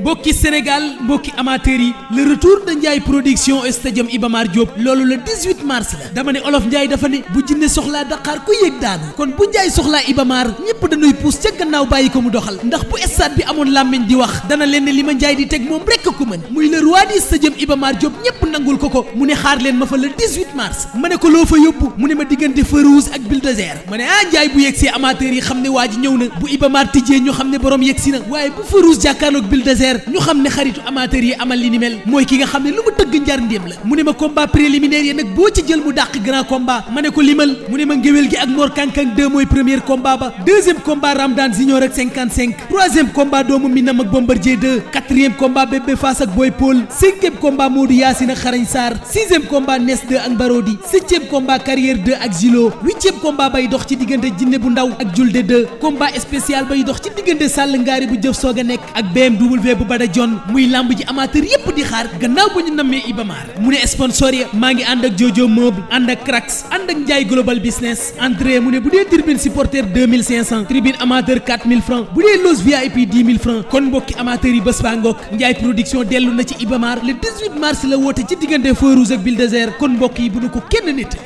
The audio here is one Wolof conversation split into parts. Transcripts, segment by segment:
mbokki Sénégal mbokki amateurs yi le retour de Ndiaye production stadium Iba Mar Diop loolu le 18 mars la dama ne olof Ndiaye dafa ne bu jinne soxlaa Dakar ku yéeg daanu kon bu Ndiaye soxlaa Iba Mar ñépp dañuy puus ca gannaaw bàyyi ko mu doxal ndax bu stade bi amoon làmmiñ di wax dana leen ne li ma Ndiaye di teg moom rekk ko mën muy le roi du stadium Iba Mar Diop ñépp nangul ko mu ne xaar leen ma fa le 18 mars ma ne ko loo fa yóbbu mu ne ma diggante feu rouge ak bulldozer ma ne Ndiaye bu yegsee amateurs yi xam ne waa ji ñëw na bu Iba Mar tijjee ñu xam ne borom yegsi na waaye bu feu rouge jàkkaarloog bulldozer ñu xam ne xaritu amateurs yi amal li ni mel mooy ki nga xam ne lu mu tëgg njar ndéem la mu ne ma combat préliminaire yi nag boo ci jël mu dàq grand combat ma ne ko limal mu ne ma ngéwél gi ak Mor Kankang 2 mooy premier combat ba deuxième combat Ramdan Junior ak 55 troisième combat doomu Minam ak Bombardier 2 quatrième combat Bébé Fass ak Boy Paul cinquième combat Modou Yacine ak Xarañ Sarr sixième combat Nes 2 ak Barodi septième combat Carrière 2 ak Zilo huitième combat bay dox ci diggante Jinne bu ndaw ak Julde 2 combat spécial bay dox ci diggante Sall Ngaari bu jëf soog a nekk ak BMW bu Bada John muy lamb ji amateur yépp di xaar gannaaw bu ñu nammee Iba Mar mu ne sponsor ya maa ngi ànd ak Jojo Meuble ànd ak Crax ànd ak Ndiaye Global Business entrée mu ne bu dee tribune supporter 2500 tribune amateur 4000 francs bu dee loge VIP 10 000 francs kon mbokki amateur yi bés baa ngoog Ndiaye production dellu na ci Iba Mar le 18 mars la woote ci diggante feu rouge ak bulldozer kon mbokk yi bu nu ko kenn nit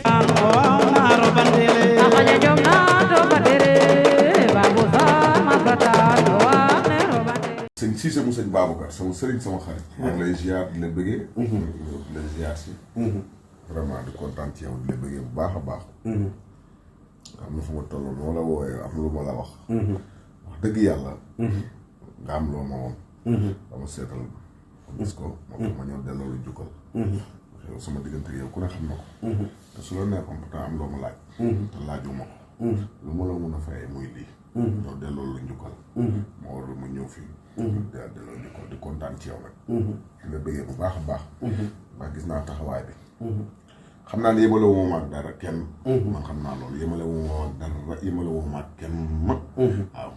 sëñ Cissé mu sëñ Babacar sama sëriñ sama xarit maa ngi lay ziar di la bëggee di la ziar si vraiment di kontaan ci yow di la bëggee bu baax a baax am na fu ma tolloon moo la wooyee am lu ma la wax dëgg yàlla nga am loo ma woon dama seetal gis ko moo tax ma ñëw delloo lu jukkal yow sama diggante yow ku ne xam na ko te su la nekkoon pourtant am loo ma laaj te laajuma ko lu ma la mun a fayee muy lii ñoo delloo lu njukkal moo war ma ñëw fii daa delloo njukkal di kontaan ci yow nag di la bëggee bu baax a baax ndax gis naa taxawaay bi xam naa ne yemale wu ma ak dara kenn man xam naa loolu yemale wu ma ak dara yemale wu ma ak kenn waaw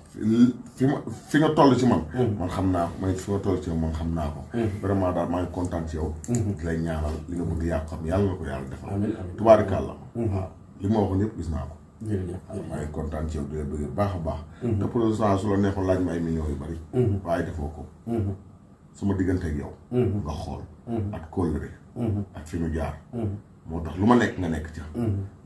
fi nga toll ci man man xam naa may fi nga toll ci yow man xam naa ko vraiment daal maa ngi kontaan ci yow di lay ñaanal li nga bëgg yaa xam yàlla na ko yàlla defal tubaarikàlla waaw li ma waxoon yëpp gis naa ko maa ngi kontaan ci yow di la bëgg baax a baax te pour l'instant su la neexoon laaj ma ay millions yu bari waaye defoo ko sama diggante ak yow nga xool ak kóllëre ak fi nu jaar moo tax lu ma nekk nga nekk ca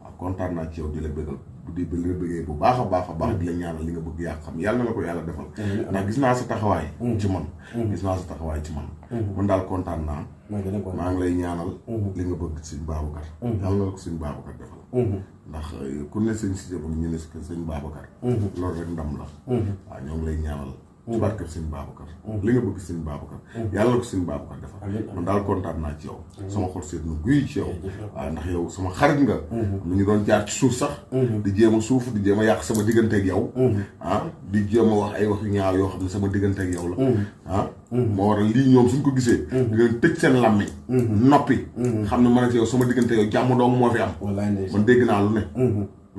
waaw kontaan naa ci yow di la bëggal di la bëggee bu baax a baax di la ñaanal li nga bëgg yaa xam yàlla na la ko yàlla defal ndax gis naa sa taxawaay ci man gis naa sa taxawaay ci man daal kontaan naa maa ngi lay ñaanal li nga bëgg sëñ Babacar yàlla na la ko sëñ Babacar defal ndax ku ne sëñ Cissé bëgg ñu ne sëñ Babacar loolu rek ndam la waaw ñoo ngi lay ñaanal ci barkeb sëñ Babacar li nga bëgg sëñ Babacar yàlla na ko sëñ Babacar defal man daal kontaan naa ci yow sama xol seet na guy ci yow waaw ndax yow sama xarit nga mu ñu doon jaar ci suuf sax di jéem a suuf di jéem a yàq sama diggante ak yow di jéem a wax ay wax yu ñaaw yoo xam ne sama diggante ak yow la moo waral lii ñoom suñ ko gisee dinañ tëj seen làmmiñ noppi xam ne man ak yow sama diggante yow jàmm doom moo fi am man dégg naa lu ne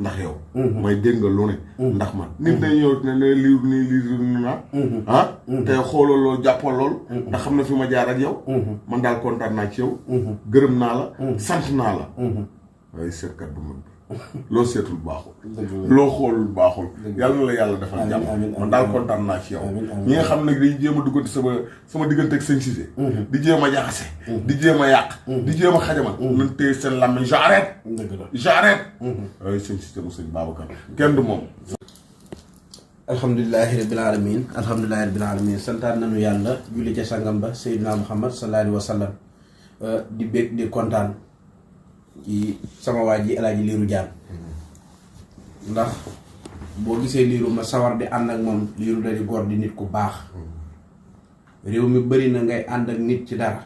ndax yow may dégg nga lu ne ndax man nit dañ ñëw ne lii na te xooloo loolu jàppoo loolu ndax xam na fi ma jaar ak yow man daal kontaan naa ci yow gërëm naa la sant naa la waaye seetkat bu mag bi loo seetul baaxul loo xoolul baaxul yàlla na la yàlla defal jàmm man daal kontaan naa ci yow ñi nga xam ne dañ jéem a duggante sama diggante ak sëñ Cissé di jéem a jaxase di jéem a yàq di jéem a xajamal nañ téye seen làmmiñ j'arrête waaye sëñ Cissé mu sëñ Babacar kenn du moom alhamdulilahi rabbil alamin santaat nañu yàlla julli ca sangam ba Seydina Muhammad sallallahu alayhi wa sallam di bég di kontaan ci sama waa ji El Hadji Lirou Diane ndax boo gisee Lirou ma sawar di ànd ak moom Lirou da di góor di nit ku baax réew mi bëri na ngay ànd ak nit ci dara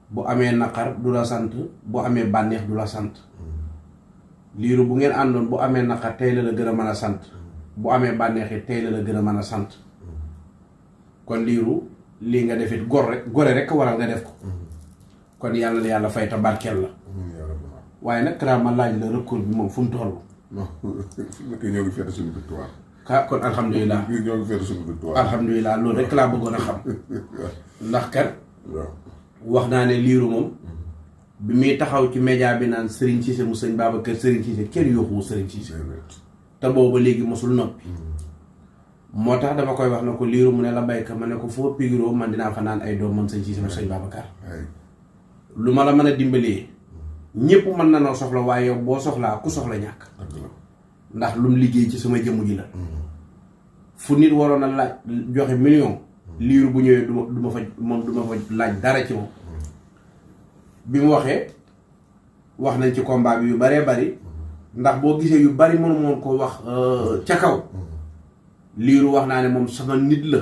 bu amee naqar du la sant bu amee bànneex du la sant Lirou bu ngeen àndoon bu amee naqar tey la gën a mën a sant bu amee bànneex it tey la gën a mën a sant kon Lirou lii nga def it gore rek waral nga def ko kon yàlla na yàlla fay ta barkeel la waaye nag Kara ma laaj la recours bi moom fu mu toll. non ñoo ngi fête suñu victoire. kon alhamdulilah ñoo ngi fête suñu victoire. alhamdulilah loolu rek laa bëggoon a xam. ndax kat. wax naa ne Lirou moom. bi muy taxaw ci média bi naan Serigne Cissé mu sëñ Babacar Serigne Cissé kenn yóbbuwul Serigne Cissé. te boobu léegi mosul noppi. moo tax dama koy wax na ko liiru mu ne la bayka ma ne ko foo pigiroo man dinaa fa naan ay doom man sëñ Cissé mu sëñ Babacar lu ma la mën a dimbalee ñëpp mën na noo soxla waaye yow boo soxlaa ku soxla ñàkk ndax lu mu liggéey ci sama jëmm ji la fu nit waroon a laaj joxe million liiru bu ñëwee du ma fa laaj dara ci moom bi mu waxee wax nañ ci combat bi yu baree bari ndax boo gisee yu bari mënu moon ko wax ca kaw liiru wax naa ne moom sama nit la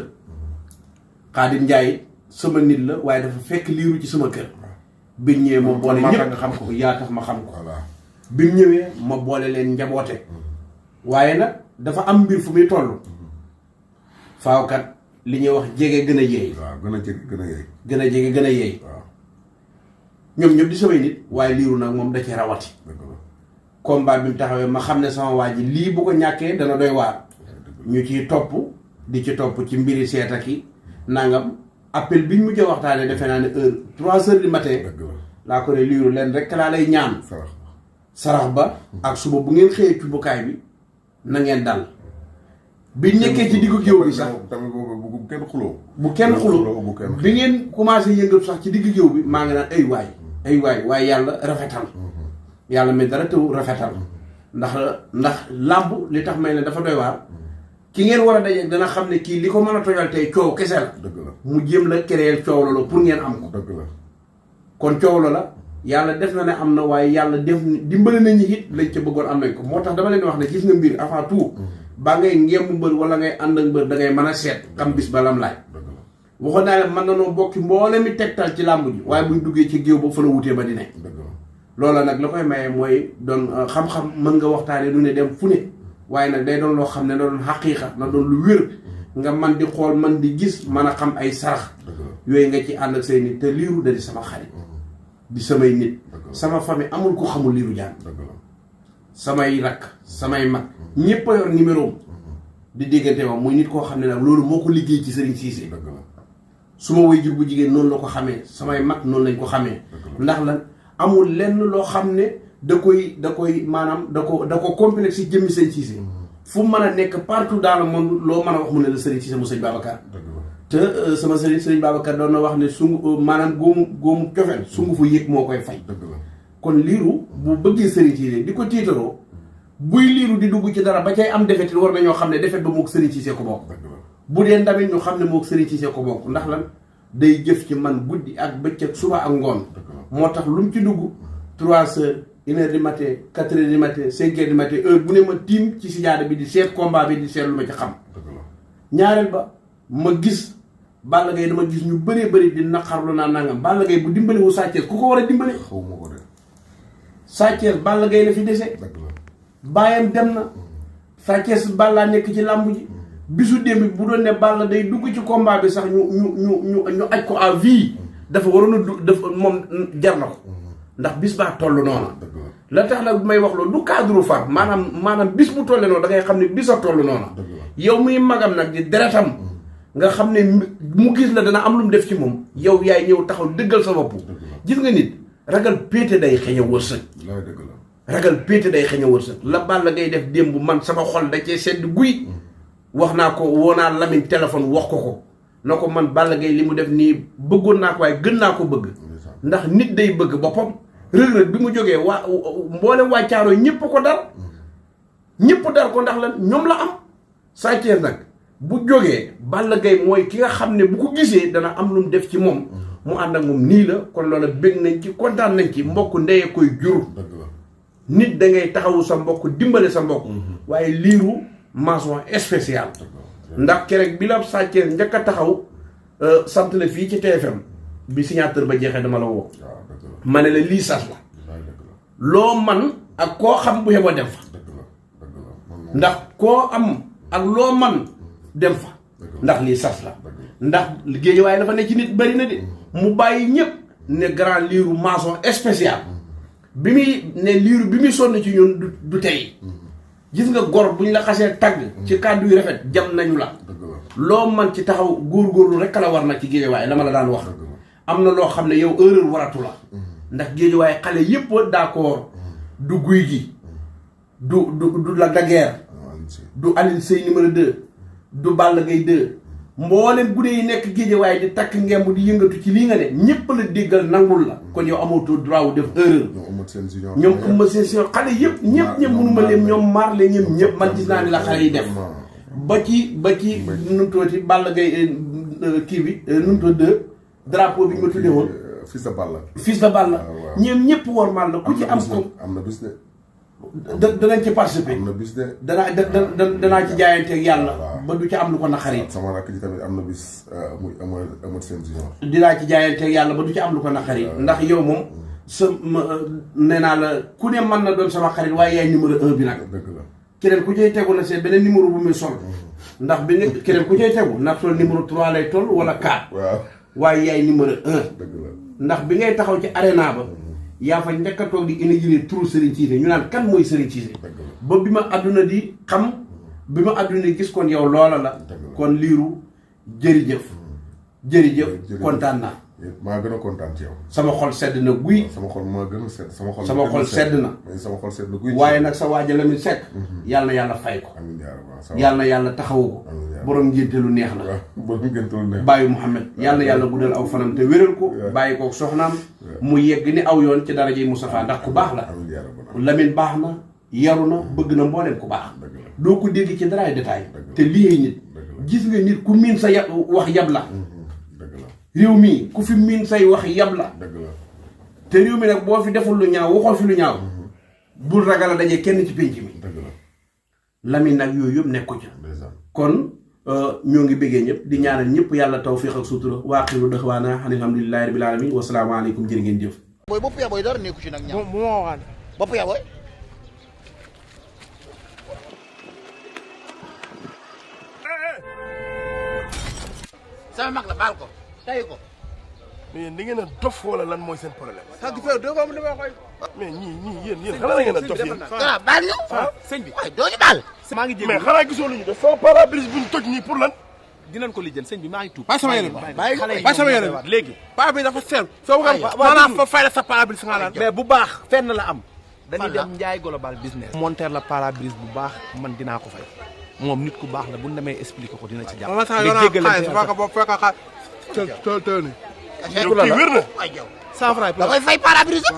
Xaadim Njaay sama nit la waaye dafa fekk liiru ci sama kër bi ñëwee ma boole ñëpp nga xam ko yaa tax ma xam ko bi mu ñëwee ma boole leen njaboote waaye nag dafa am mbir fu muy toll faawkat li ñuy wax jege gën a yeey gën a jege gën a yeey gën a jege gën a yeey ñoom ñëpp di samay nit waaye liiru nag moom da ci rawati combat bi mu taxawee ma xam ne sama waa ji lii bu ko ñàkkee dana doy waar ñu ciy topp di ci topp ci mbiri seeta ki nangam appel biñ mujj a waxtaanee defe naa ne heure 3 heures du matin laa ko ne liiru leen rek laa lay ñaan sarax ba ak suba bu ngeen xëyee ci bukaay bi na ngeen dal biñ nekkee ci diggu géew bi sax tamit bu kenn xuloo bu kenn xuloo bi ngeen commencé yëngatu sax ci diggu géew bi maa ngi naan ay waay waaye yàlla rafetal yàlla mais dara tëw rafetal ndax làmb li tax may ne dafa doy waar ki ngeen war a dajeeg dana xam ne kii li ko mën a tojal tey coow kese la mu jéem la créer coow la pour ngeen am ko kon coow la yàlla def na ne am na waaye yàlla def dimbali nañu it lañ ca bëggoon am nañ ko moo tax dama leen wax ne gis nga mbir avant tout ba ngay ngemb mbër wala ngay ànd ak mbër da ngay mën a seet xam bis ba lam laaj waxoon naa ne mën na noo bokki mboole mi tegtal ci làmb ji waaye buñ duggee ci géew ba fa la wutee ba di ne loola nag la koy maye mooy doon xam-xam mën nga waxtaane lu ne dem fu ne waaye nag day doon loo xam ne na doon xaqiiqa na doon lu wér nga man di xool man di gis mën a xam ay sarax yooyu nga ci ànd ak say nit te liiru da di sama xarit di samay nit sama famille amul ko xamul liiru jaan samay rakk samay mag ñépp a yor numéro di déggante moom muy nit koo xam ne nag loolu moo ko liggéey ci Serigne Cissé su ma waajur bu jigéen noonu la ko xamee samay mag noonu lañ ko xamee ndax lan amul lenn loo xam ne da koy maanaam da ko complexe ci jëmmi Serigne Cissé fu mën a nekk partout dans le monde loo mën a wax mu ne la Serigne Cissé mu sëñ Babacar te sama Serigne Babacar doon na wax ne sungu maanaam góomu cofeel sungu fu yëg moo koy fay kon liiru bu bëggee Serigne Cissé di ko tiitaroo buy liiru di dugg ci dara ba cay am defet war na ñoo xam ne defet ba mook Serigne Cissé ko bokk bu dee ndamit ñu xam ne mook Serigne Cissé ko bokk ndax lan day jëf ci man guddi ak bëccëg suba ak ngoon moo tax lu mu ci dugg 3 heures 1 heure du matin 4 heures du matin 5 heures du matin heure bu ne ma tiim ci sijaada bi di seet combat bi di seet lu ma ci xam ñaareel ba ma gis Balla Gaye dama gis ñu bëree bëri di naqarlu naa nangam Balla Gaye bu dimbali wu Sa Thiès ku ko war a dimbali Sa Thiès Balla Gaye la fi dese bàyyam dem na Sa Thiès Balla nekk ci làmb ji bisu démb bu doon ne Balla day dugg ci combat bi sax ñu aj ko à vie dafa waroon a dafa moom jar na ko ndax bis baa toll noonu la tax nag may wax loolu du cadre far maanaam bis bu tolle noonu da ngay xam ne bis a toll noonu yow muy magam nag di deretam nga xam ne mu gis la dana am lu mu def ci moom yow yaay ñëw taxaw dëggal sa bopp gis nga nit ragal péete day xeñ a wërsëg ragal péete day xeñ a wërsëg la Balla ngay def démb man sama xol da cee sedd guy wax naa ko woo naa Lamine téléphone wax ko na ko man Balla Gaye li mu def nii bëggoon naa ko waaye gën naa ko bëgg ndax nit day bëgg boppam Reug Reug bi mu jógee waa mboolem waa Caaroy ñëpp ko dar ko ndax lan ñoom la am Sa Thiès nag bu jógee Balla Gaye mooy ki nga xam ne bu ko gisee dana am lu mu def ci moom mu ànd ak moom nii la kon loola bég nañ ci kontaan nañ ci mbokk ndeye koy jur nit da ngay taxawu sa mbokk dimbale sa mbokk waaye liiru mention spéciale ndax keroog bi la Sa Thiès njëkk a taxaw sant la fii ci TFM bi signature ba jeexee dama la woo ma ne la lii sas la loo man ak koo xam bu xeba dem fa ndax koo am ak loo man dem fa ndax lii sas la ndax géej waaye dafa ne ci nit bari na de mu bàyyi ñëpp ne grand liiru mention spéciale bi muy ne liiru bi muy sonn ci ñun du tey gis nga gor buñ la xasee tagg ci kàddu yu rafet jam nañu la loo man ci taxaw góorgóorlu rek la war nag ci géej waaye dama la daan wax am na loo xam ne yow erreur waratu la ndax géej waaye xale yépp d'accord du guy gi du la daguerre du Alioune Seye numéro 2 du Balla Gaye 2 mboolem gune yi nekk Géejawaay di takk ngemb di yëngatu ci lii nga ne ñëpp la déggal nangul la kon yow amatoo droit wu def erreur ñoom ëmma seen junior xale yëpp ñëpp mënuma leen ñoom Marley ñëpp man gis naa ni la xale yi def ba ci nu mu tuddati Balla Gaye kii bi nu mu tudd drapeau bi ñu ma tuddee woon Fils de Balla ñoom ñëpp wormaal la ku ci am ko am na bis de danañ ci participer am na bis de danaa ci jaayanteeg yàlla ba du ci am lu ko naqari sama rakk ji tamit am na bis muy amat seen junior dinaa ci jaayanteeg yàlla ba du ci am lu ko naqari ndax yow moom sa nee naa la ku ne mën na doon sama xarit waaye yaay numéro 1 bi nag dëgg la keneen ku cay tegu na seet beneen numéro bu muy sol ndax beneen keneen ku cay tegu ndax sol numéro 3 lay toll wala 4 waaw waaye yaay numéro 1 dëgg la ndax bi ngay taxaw ci arena ba yaa fa njëkk a toog di inauguré turu Serigne Cissé ñu naan kan mooy Serigne Cissé ba bi ma àdduna di xam bi ma àdduna di gis kon yow loola la kon liiru jërëjëf kontaan naa maa gën a kontaan ci yow sama xol sedd na guy sama xol maa gën a sedd sama xol sedd na sama xol sedd na guy waaye nag sa waaja Lamine Seck yàlla na yàlla fay ko yàlla na yàlla taxawu ko borom ngénte lu neex la bàyyi Mouhamed yàlla na yàlla guddal aw fanam te wéral ko bàyyi ko soxnaam mu yegg ni aw yoon ci darajey Moustapha ndax ku baax la Lamine baax na yaru na bëgg na mbooleem ku baax doo ko dégg ci daraay détail te lii nit gis nga nit ku miin sa wax yab la réew mi ku fi miin say wax yab la te réew mi nag boo fi deful lu ñaaw waxoo fi lu ñaaw bul ragal a dajee kenn ci pénc mi Lamine nag yooyu yëpp nekku ca kon ñoo ngi bëggee ñëpp di ñaanal ñëpp yàlla tawfiq ak sutura waaxiru dëxwaana alhamdulillahi rabbil alamin wasalaamu aleykum jërë ngeen jëf booy bopp yaa booy dara nekku ci nag ñaaw bu ma waxaan bopp yaa booy sama mag la baal ko tay ko mais yéen da ngeen a dof wala lan mooy seen problème. sax fee doo ko dama koy mais ñii yéen xanaa da ngeen a dof yéen. ah baal ñu sëñ bi waaye doo ñu baal maa ngi jéem mais xanaa gisoo lu ñu def sama pare-brise bu ñu toj nii pour lan. dinañ ko lijjën sëñ bi maa ngi tuub. bàyyi sama yeneen bàyyi sama yeneen léegi. paa bi dafa seer soo ko maanaam fa fay la sa pare-brise nga naan mais bu baax fenn la am. dañuy dem Ndiaye global business. monter la pare-brise bu baax man dinaa ko fay moom nit ku baax la bu ñu demee expliqué ko dina ci jàpp. nga jégal yow kii wér na. 100 francs da koy fay pare-brise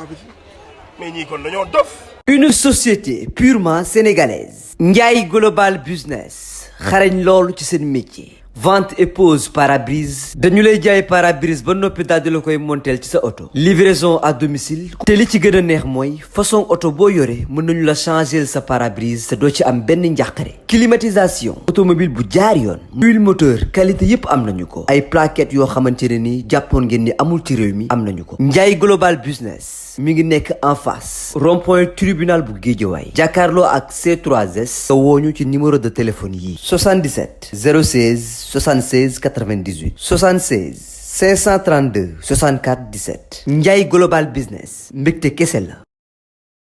mais ñii kon dañoo dof. Une société purement sénégalaise. Ndiaye Global Business. xarañ loolu ci seen métier. vente et pose pare-brise. dañu lay jaay pare-brise ba noppi daal di la koy monteel ci sa oto. livraison à domicile. te li ci gën a neex mooy façon oto boo yore mën nañu la changer sa pare-brise te doo ci am benn njàqare. climatisation. automobile bu jaar yoon. huile moteur qualité yépp am nañu ko. ay plaquettes yoo xamante ne ni jàppoon ngeen ni amul ci réew mi am nañu ko. Ndiaye Global Business. mi ngi nekk en face. rond-point tribunal bu Guédiawaye. jàkkaarloo ak C3S. nga wooñu ci numéro de téléphone yii. 77 016 76 98 76 532 64 17 Ndiaye Global Business mbégte kese la.